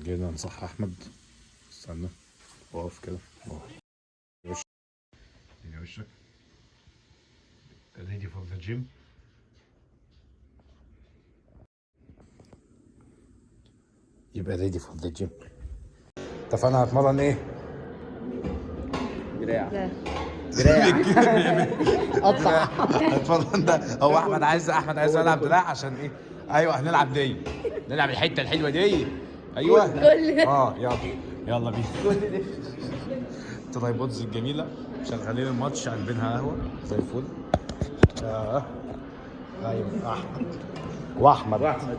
جينا نصح احمد. استنى اقف كده. وش اديني وشك. ready for the gym. يبقى ready for the gym. اتفقنا هتمرن ايه؟ دراع. ده. قطع. هتمرن ده. هو احمد عايز، احمد عايز العب دراع عشان ايه؟ ايوه هنلعب دي، نلعب الحتة الحلوة دي. ايوه كل يلا يلا بينا. ال tripods الجميلة شغالين الماتش، قلبينها قهوة زي الفل. ايوه احمد واحمد واحمد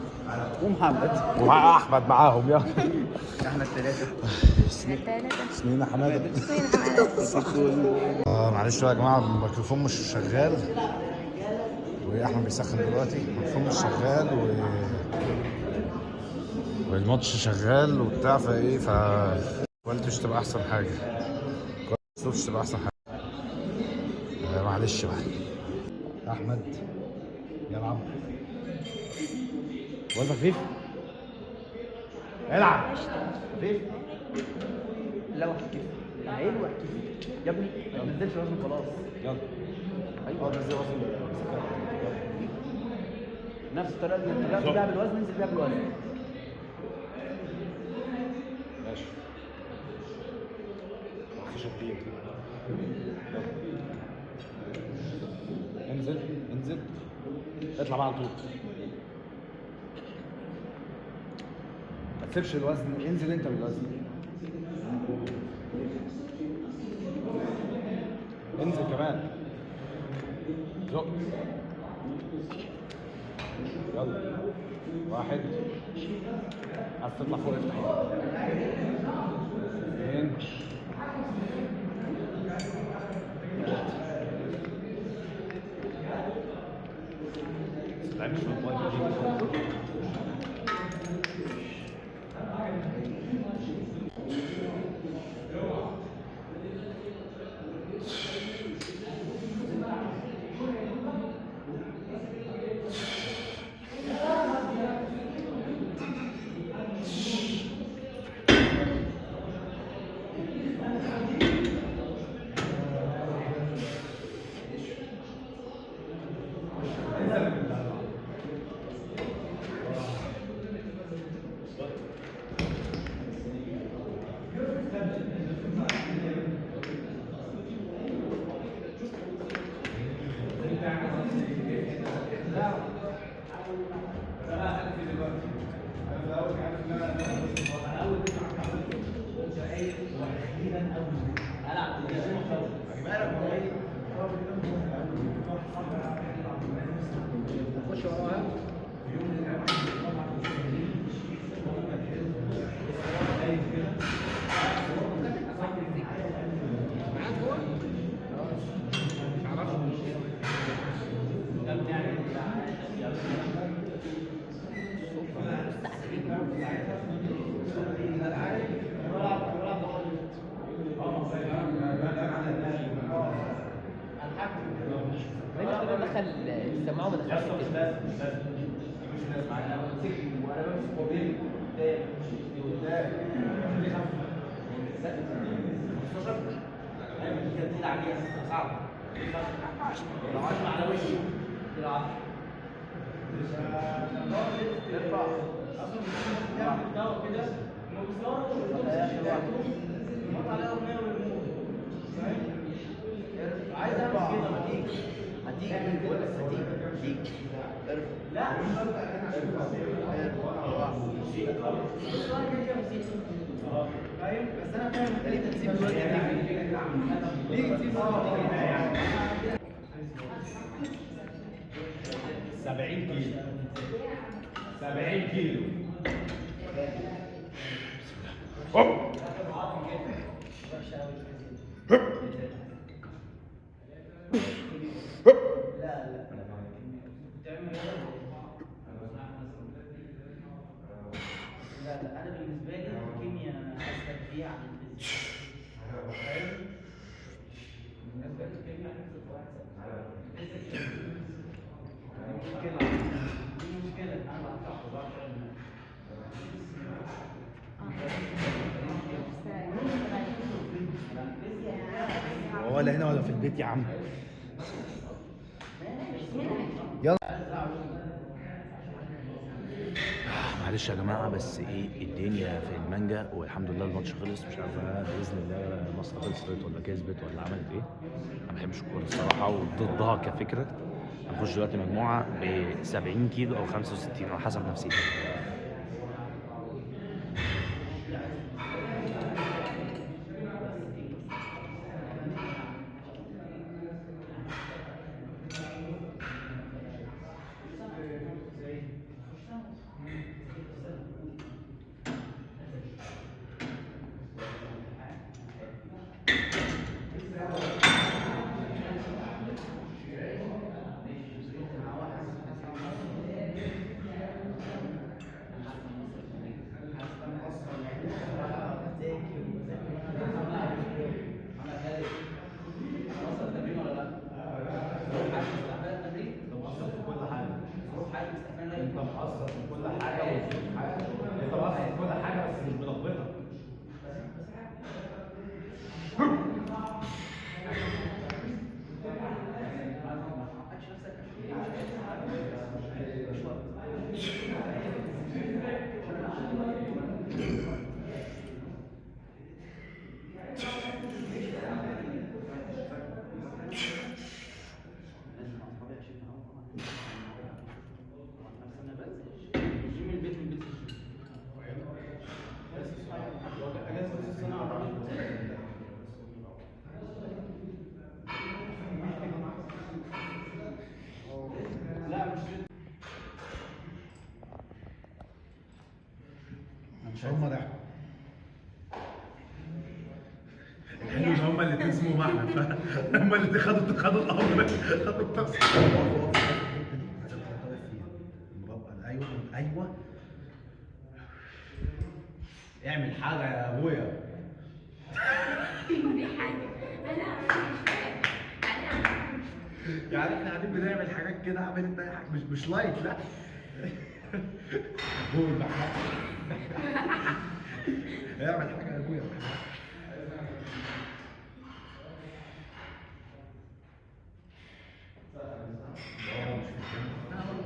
ومحمد واحمد معاهم. يلا احنا الثلاثة. التلاتة. اسمينا حمادة. معلش بقى يا جماعة، الميكروفون مش شغال، واحمد بيسخن دلوقتي. الميكروفون مش شغال والماتش شغال وبتاع، فايه ف quality مش تبقى احسن حاجة، الصوت مش تبقى احسن حاجة. معلش بقى. احمد يلعب وزن خفيف، العب خفيف. لا واحد كيف عيل واحد كيف يا ابني، ما تنزلش وزن خلاص. يلا. ايوه نزل وزن. نفس الطريقة اللي طلعت بيها بالوزن، انزل بيها بالوزن. ماشي. 15 دقيقة. يلا. انزل انزل، اطلع بقى على طول، ما تسيبش الوزن، انزل انت بالوزن، انزل كمان، زق. يلا واحد، عايز تطلع فوق افتح ايدك. اثنين، ثلاثة. لعبت شوية bi. ما اللي دخل السماعة وما دخلش كده. هتيجي بقول لك هتيجي هتيجي. لا بس انا فاهم انت ليه بتسيب الوزن تجري، ليه تسيب الوزن تجري؟ 70 كيلو، 70 كيلو. هوب هوب هوب. لا لا، انا بالنسبة لي الكيمياء اسهل فيها عن الفيزياء. فاهم؟ بالنسبة لي الكيمياء حفظ قواعد سهلة. الفيزياء دي مشكلة، دي مشكلة. انا بعرف احفظ. ولا هنا ولا في البيت يا عم. يلا معلش يا جماعة، بس ايه الدنيا في المانجا، والحمد لله الماتش خلص. مش عارف انا باذن الله مصر خسرت ولا كسبت ولا عملت ايه. انا ما بحبش الكورة الصراحة وضدها كفكرة. هنخش دلوقتي مجموعة ب 70 كيلو او 65 على حسب نفسيتي. انت مقصر في كل حاجة وظروف حاجة، انت مقصر في كل حاجة بس مش بلخبطك. الجيم البيت من بيت الجيم. مش هم ده الحلو ان هما الاثنين اسمهم احمد، فهم الاثنين خدوا الامر، خدوا التاسك. عشان تبقى واقف فيها المربع. ايوه ايوه، اعمل حاجة يا ابويا. دي حاجة انا مش فاهم. انا يعني احنا قاعدين بنعمل حاجات كده، اعمل انت اي حاجة، مش لايك. لا قول بقى. اعمل حاجة يا ابويا.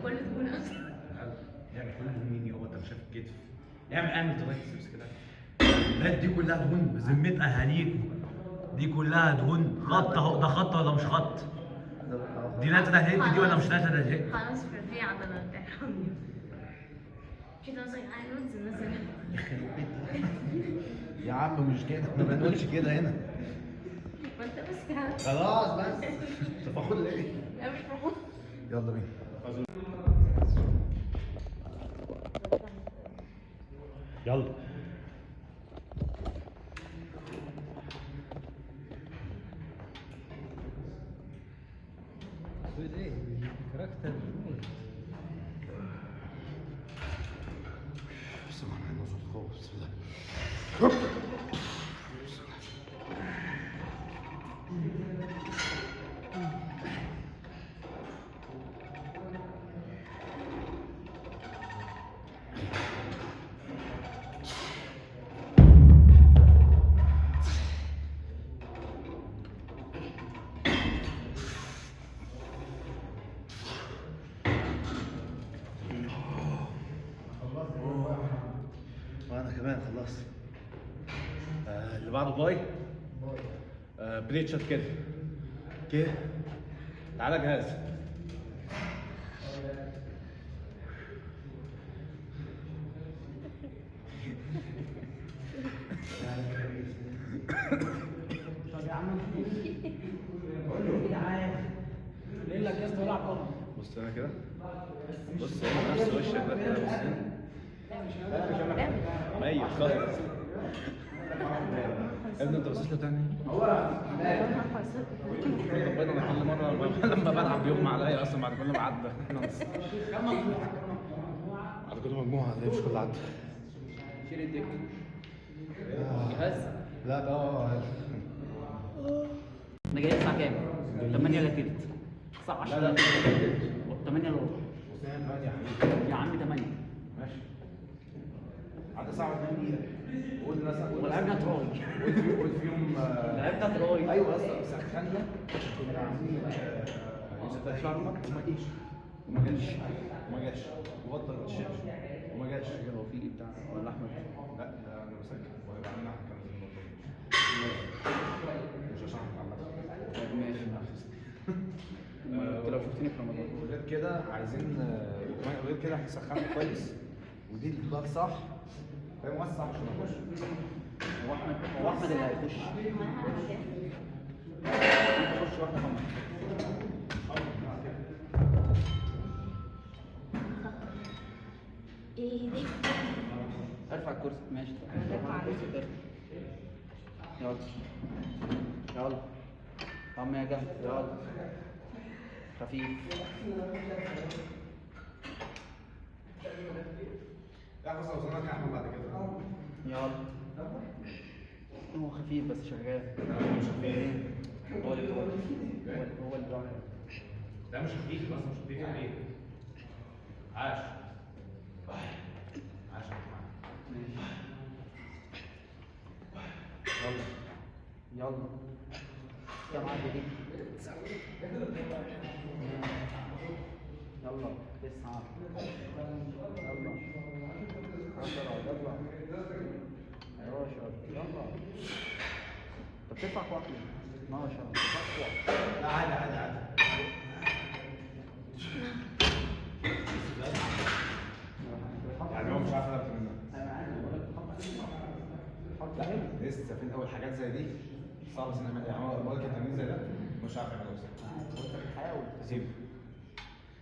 كل دهون اصلا. اعمل كل مين يابا، انت مش شايف الكتف؟ اعمل triceps كده. لا دي كلها دهون بذمة اهاليكوا، دي كلها دهون. خط اهو، ده خط ولا مش خط؟ دي lateral head دي ولا مش lateral head؟ خلاص في عضلات ارحمني. مش قصدك على nose مثلا؟ يخرب بيت يا عم، مش كده، ما بنقولش كده هنا. ما انت بس كده. خلاص بس انت فخور ليه؟ لا مش فخور. يلا بينا. يلا بسم الله الرحمن الرحيم. بسم الله. وانا كمان خلاص. اللي بعده bi preacher كده. okay تعالى جهاز. طب يا عم تعالى ليه لك يا اسطى العب قمر. بص هنا كده، بص هنا نفس وشك ده كده، بص هنا ميت خالص يا ابني. انت باصص له تاني؟ ربنا، انا كل مرة لما بلعب بيغمى عليا اصلا بعد كل ما عدى. بعد كل مجموعة ليه مش كل عدى؟ شيل الدك جهاز. لا ده انا جاي الساعة كام؟ 8 الا تلت. الساعة 10 لا 8 الا ربع. يا عم 8. ماشي. عدى ساعة و2 دقيقة. قول مثلا ولعبنا tri. قول في يوم لعبنا tri. ايوه اصلا سخنا، كنا عاملين يوسف شرمك وما جاش وما جاش وما جاش وبطل الشبشب وما جاش. هو في ايه بتاع ولا احمد؟ لا ده انا بسجل وهيبقى عاملين احمد كمان في الموضوع، مش عشان احمد عامة. ماشي. انت لو شفتني في رمضان. وغير كده عايزين وكمان غير كده احنا سخنا كويس ودي الدولار صح فاهم، وسع عشان اخش. هو احمد، هو احمد اللي هيخش. انت خش واحنا هم. ايه دي؟ ارفع الكرسي. ماشي ارفع الكرسي. ارفع. يلا يلا طب يا جهل. يلا خفيف. لا خلاص وصلنا يا احمد بعد كده. يلا هو خفيف بس شغال. مش خفيف. هو اللي هو اللي بيعمل. ده مش خفيف بس مش خفيف يعني ايه؟ عاش عاش. ماشي يلا يلا كم عدى دي؟ يلا 9 يلا 10 يلا 11 يلا. طب ترفع كوعك ليه؟ 12 ترفع كوعك. لا عادي عادي عادي. يعني هو مش عارف انا منها. حط هنا. لسه في الاول حاجات زي دي صعب بس نعمل. يعني هو بقول لك التمرين زي ده مش عارف يعمله اصلا. وانت بتحاول سيبه.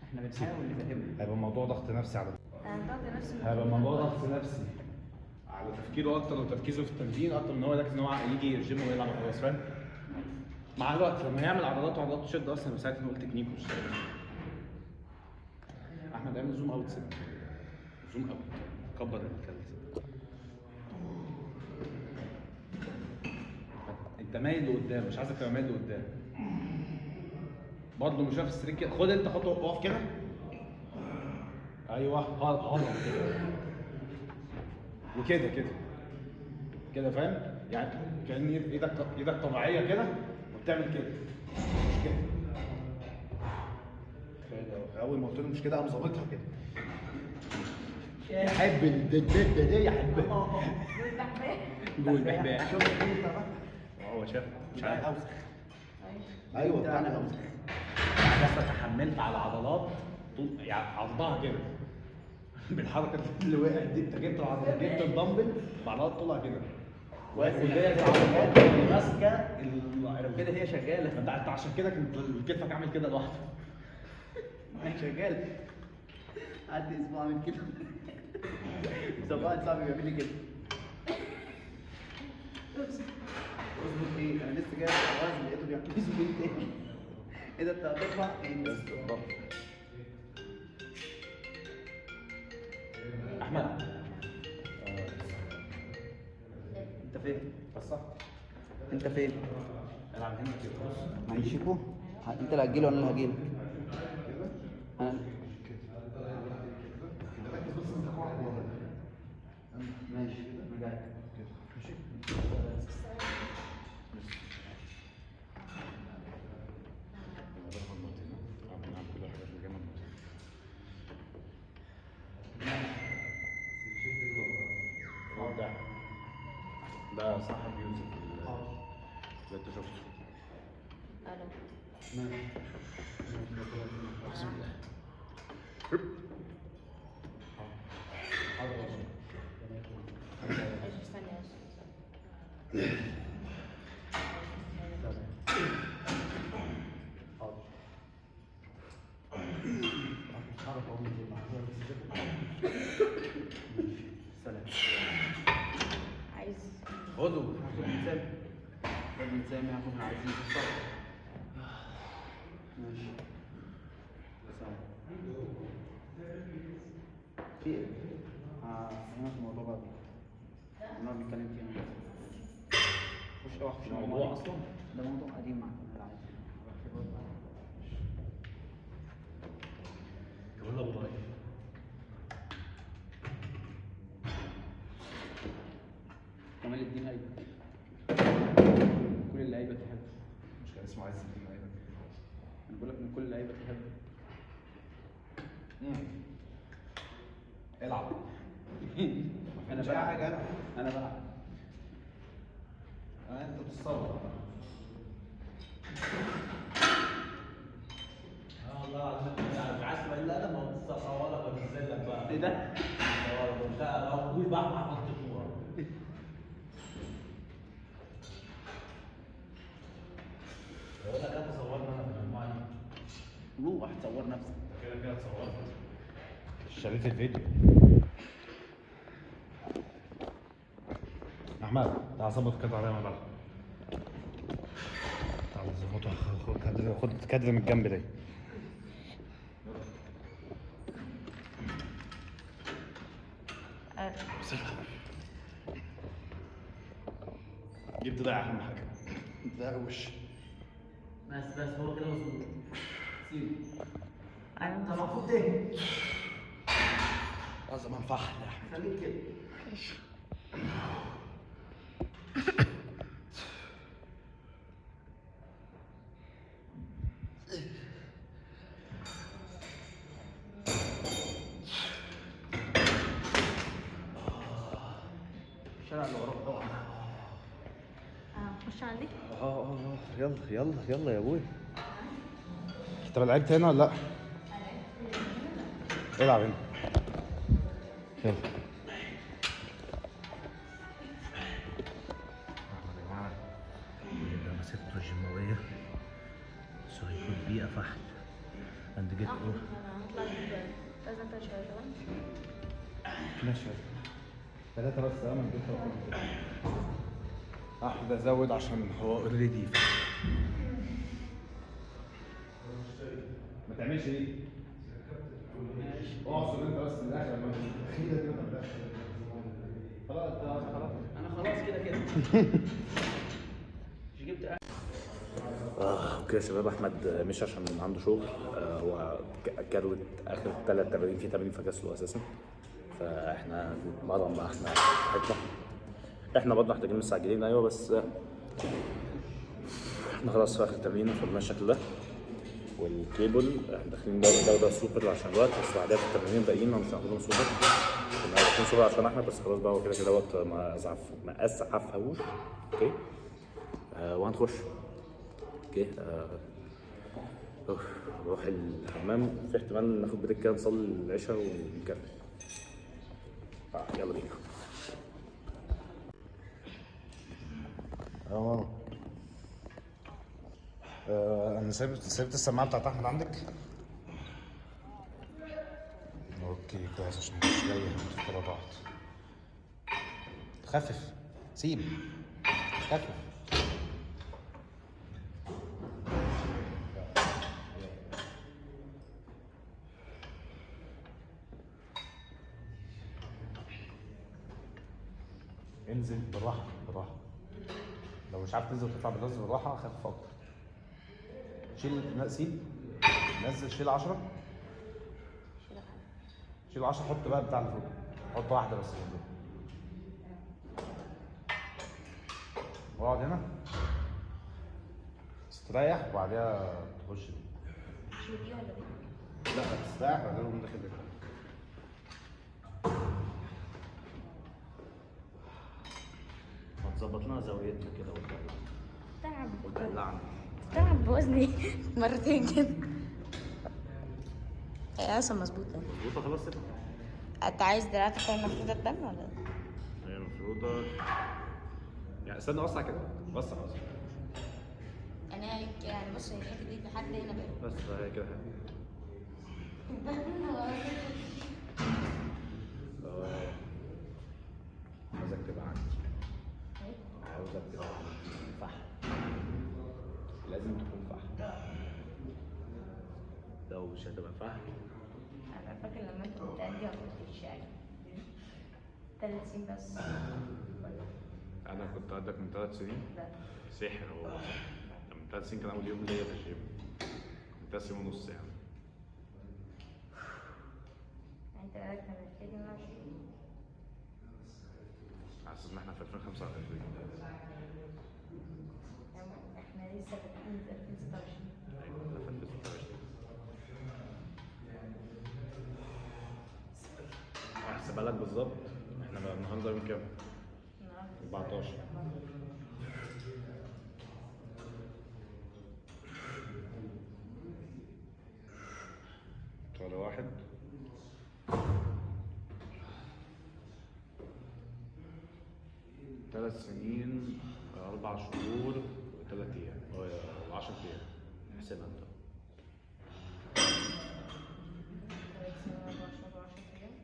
احنا بنحاول نفهمه. هيبقى الموضوع ضغط نفسي على انا ضغط نفسي. هيبقى الموضوع ضغط نفسي على تفكيره اكتر وتركيزه في التمرين اكتر من هو يركز ان هو يجي الجيم ويلعب خلاص فاهم؟ مع الوقت لما يعمل عضلات وعضلاته تشد اصلا يبقى ساعتها نقول تكنيك مش احمد اعمل zoom out سنة. zoom out كبر الكلب. انت مايل لقدام، مش عايزك تبقى مايل لقدام برضه. مش عارف ال straight كده. خد انت خطوة اقف كده. ايوه هرب كده وكده كده كده فاهم؟ يعني كأن ايدك طبيعية كده وبتعمل كده مش كده. اول ما قلت له مش كده قام ظابطها كده. يحب الدبدبه دي يحبها. جول بحبها. هو شاف مش عارف. ايوه بتاعنا اوسخ. يعني اصلا تحملت على عضلات طول يعني عضها كده بالحركة اللي وقعت دي. انت جبت العضلات، جبت الدمبل بعضلات طولها كده وهي العضلات اللي ماسكه كده هي شغالة. انت عشان كده كنت كتفك عامل كده لوحده. هي شغالة. قعدت اسبوع عامل كده. واحد صاحبي بيعمل لي كده. اظبط ايه؟ انا لسه جايب الوزن لقيته بيعمل لي زوم تاني. ايه ده انت هترفع؟ احمد انت فين؟ بس صح. انت فين؟ العب هنا كده. بص معلش شيكو انت اللي هتجيله ولا انا اللي هجيلك؟ انا كده ركز بس انت كوعك ورا. ماشي انا جاي. كده ماشي. ده صاحب يوسف اللي انت شفته. الو. ماشي. بسم الله. استنى بس. حاضر. مش هعرف اقوم سلام. عايز خده. خد من سامي. خد من سامي، هاخد من عزيز. ماشي. سلام. في ايه؟ هنعرف الموضوع بعد نقعد نتكلم فيه انا. خش اوعى خش. الموضوع اصلا ده موضوع قديم مع كمال عادي. كمال ابو ضايف. كمال الدين ايبك. كل اللعيبة تحبه. مش كان اسمه عز الدين ايبك؟ انا بقول لك من كل اللعيبة تحبه. العب. انا مش اي بلعب. حاجة العب. انا بلعب. انت بتصور. اه والله العظيم انت عايز تبقى، لا لا، ما هو بتصورك وبنزل لك بقى. ايه ده؟ لا قول بقى احمد الكورة. بقول لك انا صورنا انا في المجموعة دي. روح تصور نفسك. كده كده اتصورت. شريط الفيديو. احمد تعال ظبط كده عليا وانا بلعب. تعال ظبطها، خد كادر، خد كادر من الجنب ده. جبت ده اهم حاجة، ده وش. بس بس هو كده مظبوط. سيبه. انت المفروض ايه؟ لازم انفحل يا احمد. خليك كده. الشارع اللي وراك طبعا. خش عندي. اه يلا يلا يلا يا ابوي. طب لعبت هنا ولا لا؟ العب هنا. يلا. احمد يا جماعة بيبقى مسيرته الجيماويه so he could be a فحل and get off. انا هطلع لازم انت شوية تمام؟ ماشي. ثلاثة بس ما نجيبش. احمد ازود عشان هو already. ما تعملش دي. اعصر انت بس من الاخر، لما الاخيرة دي ما تعملهاش. خلاص خلاص. انا خلاص كده كده. مش جبت. okay يا شباب، احمد مش عشان عنده شغل، هو كروت اخر 3 تمارين في تمارين فكسله اساسا، فاحنا بنتمرن بقى احنا حتة احنا برضه محتاجين مستعجلين. ايوه بس احنا خلاص في اخر تمرين خدنا الشكل ده والكيبل، احنا داخلين ده سوبر عشان الوقت، بس بعدها في التمرينين الباقيين مش هناخدهم سوبر، كنا هناخدهم سوبر عشان احمد بس خلاص بقى هو كده كده وقت ما اسعفهوش. okay وهنخش. okay نروح الحمام، في احتمال ناخد break كده نصلي العشاء ونكمل. يلا بينا. اه انا سايبت السماعة بتاعت احمد عندك؟ okay كويس عشان مش جاية ورا بعض. خفف، سيب، خفف. انزل بالراحة بالراحة، لو مش عارف تنزل وتطلع بالنزل بالراحة خفف اكتر. شيل، لا سيب، نزل، شيل 10، شيل 10، حط بقى بتاع اللي فوق، حط واحدة بس اللي فوق. واقعد هنا استريح وبعديها تخش دي. شيل دي ولا دي؟ لا تستريح وبعدين قوم داخل دي. ما تظبط لنا زاويتنا كده تعب وتدلعنا. تعب بوزني مرتين كده. هي اصلا مظبوطة. مظبوطة خلاص كده. انت عايز دراعتك تكون مفروده تبان ولا؟ هي المفروض يعني استنى وسع كده، وسع وسع. انا يعني بص هي الحتة دي لحد هنا بقى. بس هي كده. عاوزك تبقى عندي، عاوزك تبقى عندي فحم، لازم تكون فحم. لو مش هتبقى فحم. انا فاكر لما انت كنت عندي ما كنتش يعني 3 سنين بس. انا كنت قدك من 3 سنين. لا. سحر هو سحر. من 3 سنين كان اول يوم ليا في الجيم، من 3 سنين ونص يعني. انت بقالك 22. على اساس ان احنا في 2025. احنا لسه بادئين في 2026. ايوه احنا في 2026. احسبها لك بالظبط. احنا بقى النهارده يوم كام؟ النهارده 14. شهر واحد. ثلاث سنين 4 شهور وثلاث أيام و10 أيام. احسبها أنت. 3 سنين 4 شهور و10 أيام.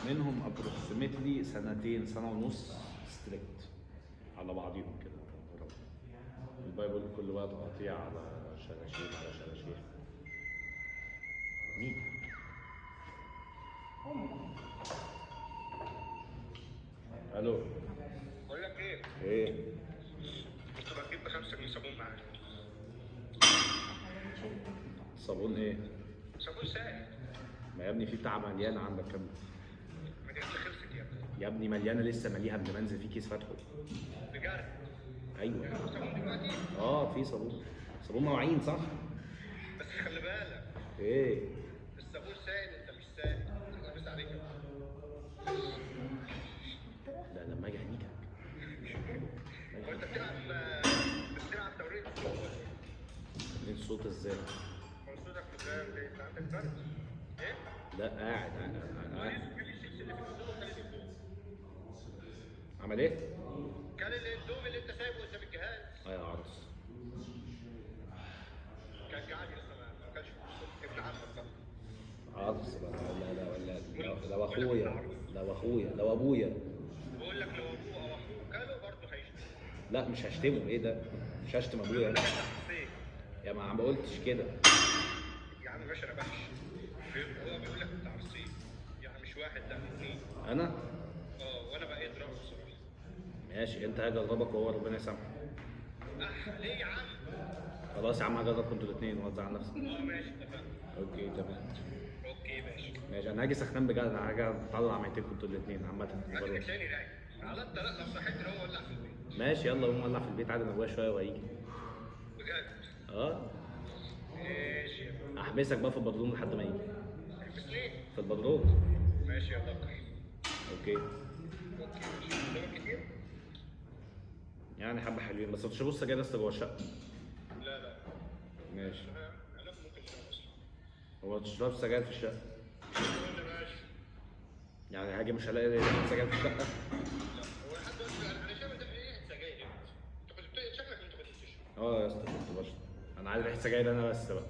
منهم approximately سنتين، سنة ونص strict على بعضيهم كده. ال bi كل وقت قطيع على شراشيب على شراشيب. مين؟ الو. بقول لك ايه؟ ايه؟ كنت بجيب ب5 جنيه صابون معاك. صابون ايه؟ صابون سائل. ما يا ابني في بتاع مليانة عندك كام؟ ما دي خلصت يا ابني. يا ابني مليانة لسه، مليها قبل ما انزل في كيس فاتحة. بجد؟ ايوه. صابون دلوقتي؟ اه في صابون، صابون مواعين صح؟ بس خلي بالك. ايه؟ الصابون سائل انت مش سائل، انا بس عليك. لا لما اجي هنيكك. هو انت بتلعب توريد الصوت ولا ايه؟ ليه الصوت ازاي؟ هو صوتك مش انت عندك برد؟ ايه؟ لا قاعد قاعد. عمل ايه؟ كان الاندومي اللي انت سايبه قدام الجهاز. اه يا عرس. كان جعان لسه ما كانش ابن عمك بقى. عرس بقى. لا لا لا لو اخويا، لو اخويا، لو ابويا. بقول لك لو ابوه او اخوه كلوا برضه هيشتموا. لا مش هشتمه، ايه ده؟ مش هشتم ابويا انا. يا ما ما قلتش كده. يا عم ماشي انا بحش. هو بيقول لك انت عرسين، يعني مش واحد لا اثنين. انا؟ اه وانا بقى اضربه بصراحة. ماشي انت هاجي اضربك وهو ربنا يسامحك. ليه يا عم؟ خلاص يا عم هاجي اضربكم انتوا الاثنين وما تزعل نفسك. اه ماشي اتفقنا. okay تمام. okay ماشي. ماشي انا هاجي سخنان بجد، انا هاجي اطلع ميتينكم انتوا الاثنين عامة. هاتلك تاني رايق على الطلاق لو صحيت هو ولع في البيت. ماشي يلا قوم ولع في البيت عادي، انا ابويا شوية وهيجي. بجد؟ اه. ماشي يا بابا. احبسك بقى في البدروم لحد ما يجي. احبسني؟ في البدروم. ماشي يا بكر. okay. okay ماشي. قدامك كتير؟ يعني حبه حلوين بس ما تشربوش سجاير لسه جوه الشقة. لا لا. ماشي. انا ممكن نشرب اصلا. هو ما تشربش سجاير في الشقة؟ ماشي. يعني هاجي مش هلاقي ريحه سجاير في الشقة؟ لا هو لحد دلوقتي انا شايف ريحه سجاير. انت كنت شكلك انت كنت بتشرب. اه يا اسطى كنت بشرب. انا عايز ريحه سجاير انا بس بقى.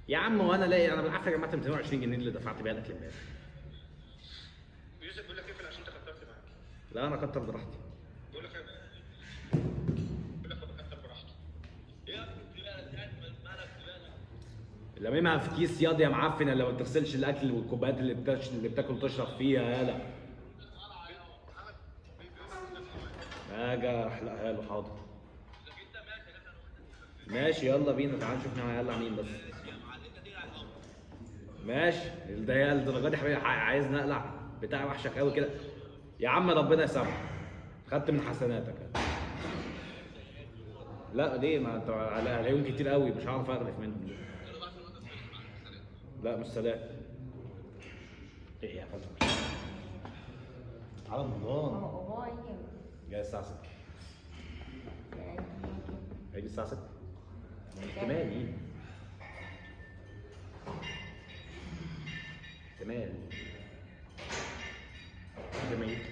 يا عم وانا لاقي انا بالعافية جمعت 220 جنيه اللي دفعت بيها الاكل امبارح. يوسف بيقول لك اقفل عشان انت كترت معاك. لا انا كتر براحتي. بيقول لك بيقول لك كتر براحته. يا ابني الزبالة مالك زبالة؟ لممها في كيس ياض يا معفن اللي ما بتغسلش الاكل والكوبايات اللي بتاكل تشرب فيها. يالا اجي احلقها له. حاضر ماشي يلا بينا، تعال نشوف هيقلع مين بس. ماشي ده هي الدرجة دي حبيبي عايز نقلع بتاع وحشك قوي كده يا عم، ربنا يسامحك خدت من حسناتك. لا ليه؟ ما انت عليهم كتير قوي مش هعرف اغرف منهم. لا مش سلام. ايه يا فندم؟ على رمضان هو هيجي جاي الساعة 6. هيجي الساعة 6 احتمال يجي، احتمال احتمال يجي.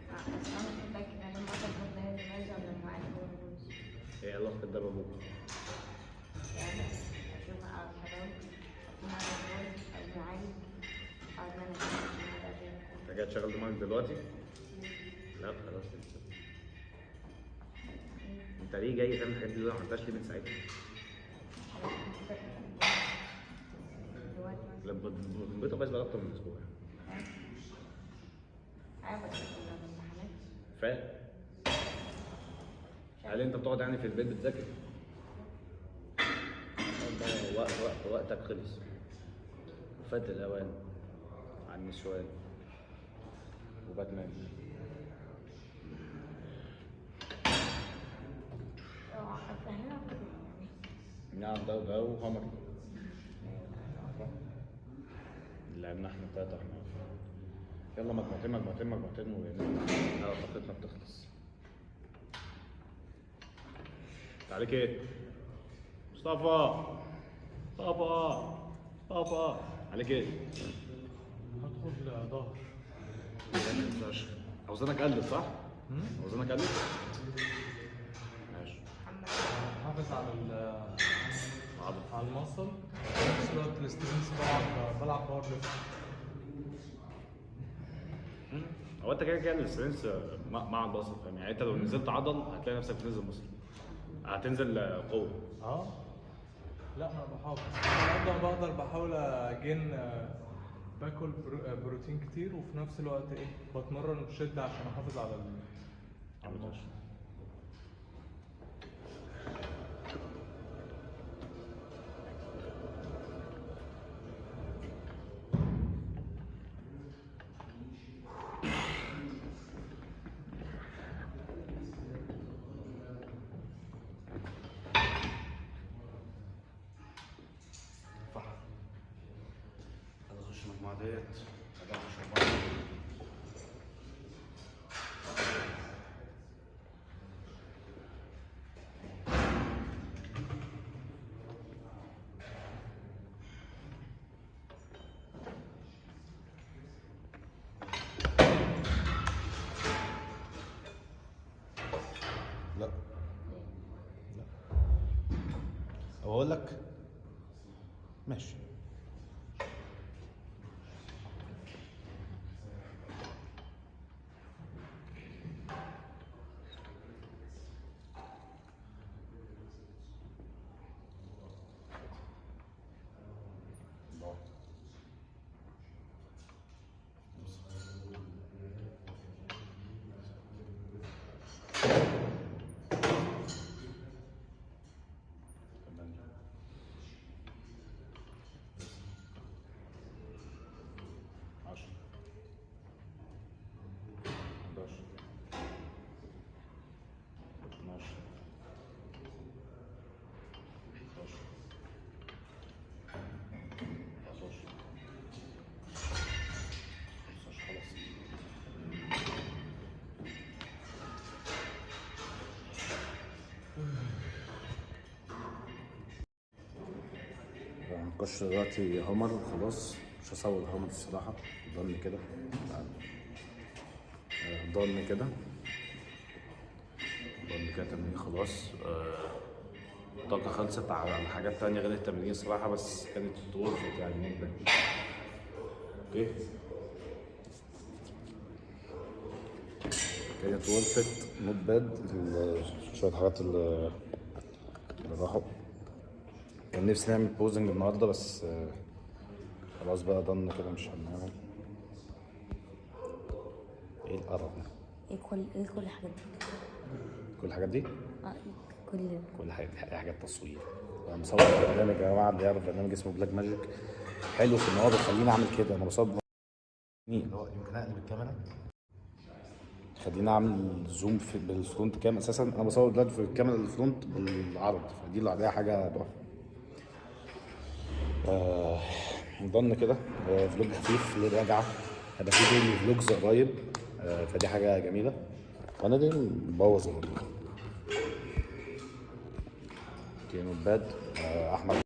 بس انا مش متأكد هل المطر برضه هي اللي بايظة ولا المعالج هو اللي بايظ. ايه علاقة ده بابوك؟ يعني اشوف على الحرام المعالج او المعالج او ان انا انت جاي تشغل دماغك دلوقتي؟ لا خلاص انت ليه جاي تعمل الحاجات دي دلوقتي؟ ما عملتهاش ليه من ساعتها؟ دلوقتي لا الكمبيوتر بايظ بقى اكتر من اسبوع. ايوه بس كنا في امتحانات. فاهم؟ هل انت بتقعد يعني في البيت بتذاكر؟ وقت وقت وقتك خلص وفات الاوان. على النسوان وباتمان. اه فاهمة. نعم، ده وده و hammer لعبنا احنا تلاتة احنا. يلا مجموعتين مجموعتين مجموعتين طاقتنا بتخلص. عليك ايه؟ مصطفى مصطفى مصطفى عليك ايه؟ هدخل ظهر. اوزانك قلت صح؟ اوزانك قلت؟ ماشي. حافظ على ال عضل. على ال muscle، في نفس الوقت ال strength، بلعب power lift. هو انت كده كده ال strength مع ال muscle، فاهم؟ يعني انت لو نزلت عضل هتلاقي نفسك بتنزل muscle، هتنزل قوة. اه لا، انا بحافظ على قد ما بقدر، بحاول ا gain باكل بروتين كتير، وفي نفس الوقت ايه بتمرن بشدة عشان احافظ على على ال muscle. صح. عايز اخش المجموعة ديت، بعدها اخش المجموعة ديت. لا لا، او اقول لك ماشي. أربعة، خمسة، ثمانية، تسعة، 10، 11، 12، 13، 14، 15. خلاص. هنخش دلوقتي hammer وخلاص. مش هصور hammer الصراحة. done كده. تعال. Done كده، done كده تمرين خلاص. الطاقة خلصت على حاجات تانية غير التمرين الصراحة، بس كانت worth it يعني جدا. Okay، كانت worth it، not bad. شوية حاجات اللي راحوا. كان نفسي نعمل posing النهارده بس خلاص بقى، done كده، مش هنعمل. ايه القرف ده؟ ايه كل الحاجات دي؟ كل الحاجات دي؟ اه، إيه كل كل حاجة دي حاجات تصوير. انا مصور برنامج يا جماعه، اللي يعرف برنامج اسمه Blackmagic حلو في ان هو بيخليني اعمل كده. انا بصور اللي هو يمكن اقلب الكاميرا، خليني اعمل zoom في بال front cam. اساسا انا بصور دلوقتي في الكاميرا ال front بالعرض، فدي اللي عليها حاجة تحفة. Done كده. Vlog خفيف للرجعه، هيبقى في daily vlogs قريب. فدي حاجة جميلة. وانا دي مبوظ الفيديو. Okay، not bad. احمد.